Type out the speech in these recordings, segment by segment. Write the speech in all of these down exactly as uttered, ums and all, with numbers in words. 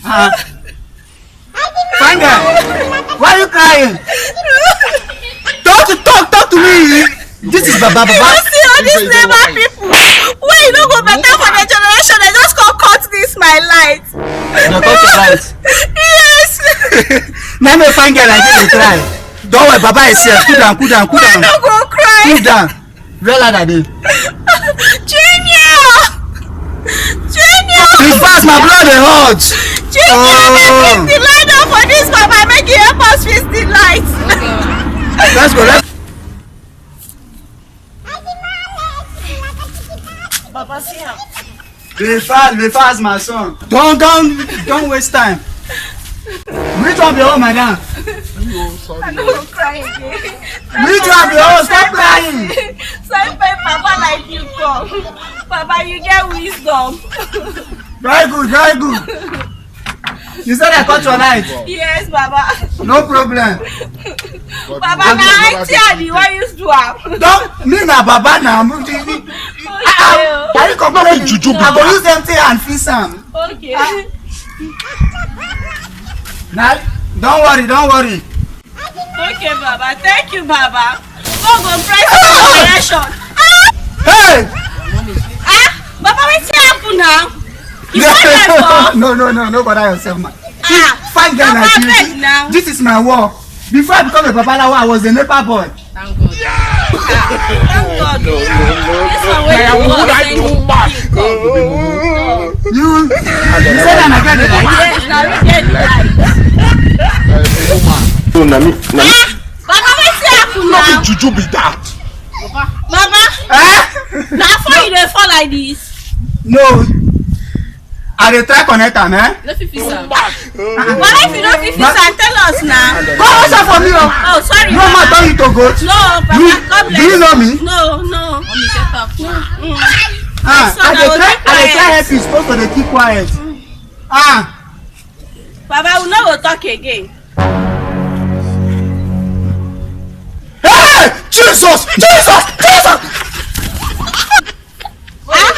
Ah. Fine girl, why are you crying? Talk to talk, talk to me. This is Baba Baba. You see all these neighbor people. Why you no go better for the generation? They just come cut this my light. They cut your light. Yes. Now me fine girl like you dey cry. Don't worry, Baba is here. Cool down, cool down, cool down. I no go cry. Cool down. Where ladder dey? Junior! Junior! In fact, my blood dey hot. Junior, oh, make fix the light up for this papa. Make you help us fix the light. Let's go. Let's. Papa, see am. Dey fast, dey fast, my son. Don't, don't, don't waste time. Which one be your own, madam? I no go cry again. Which one be your own? Stop crying. So if my papa like you come, papa, you get wisdom. Very good, very good. You said I cut your light. Yes, Baba. No problem. Baba, na aunty I be, why you do am? Don't, me na Baba na. Okay. Are you complaining? Juju. I go use empty hand fix am. Okay. Now, don't worry, don't worry. Okay, Baba. Thank you, Baba. God go bless your generation. Hey! Ah, Baba, wetin happen now? You find that for? No, no, no, no bother yourself, man. Ah, fine girl like you. This is my work. Before I become a babalawo, I was a NEPA boy. Thank God. Ah, thank God. No, no, no, this one wey you want send me. You, you said I'm a girl like. Yes, na we get like. No, na me, na me. Ah, Baba, wetin happen now? No be juju be that. Baba, eh? Na fall you dey fall like this? No. I dey try connect am, eh? No fit fix am. Baba, if you no fit fix am, tell us na. Come answer for me o. Oh, sorry, no, ma, turn you to goat. No, Baba, God bless. Do you know me? No, no. Mommy, shut up. Mm. Ah, I dey try, I dey try help you. Supposed to dey keep quiet. Ah. Baba, we no go talk again. Hey! Jesus! Jesus! Jesus! Baba.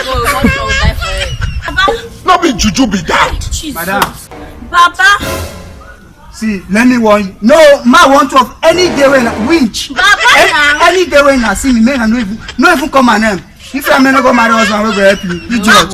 No be juju be that. Jesus. Madam. Baba. See, let me warn you. No, ma want to of any day when winch. Baba, any, any day when I see me, man, I no even, no even come my name. If I may not go marry husband, we go help you. Idiot.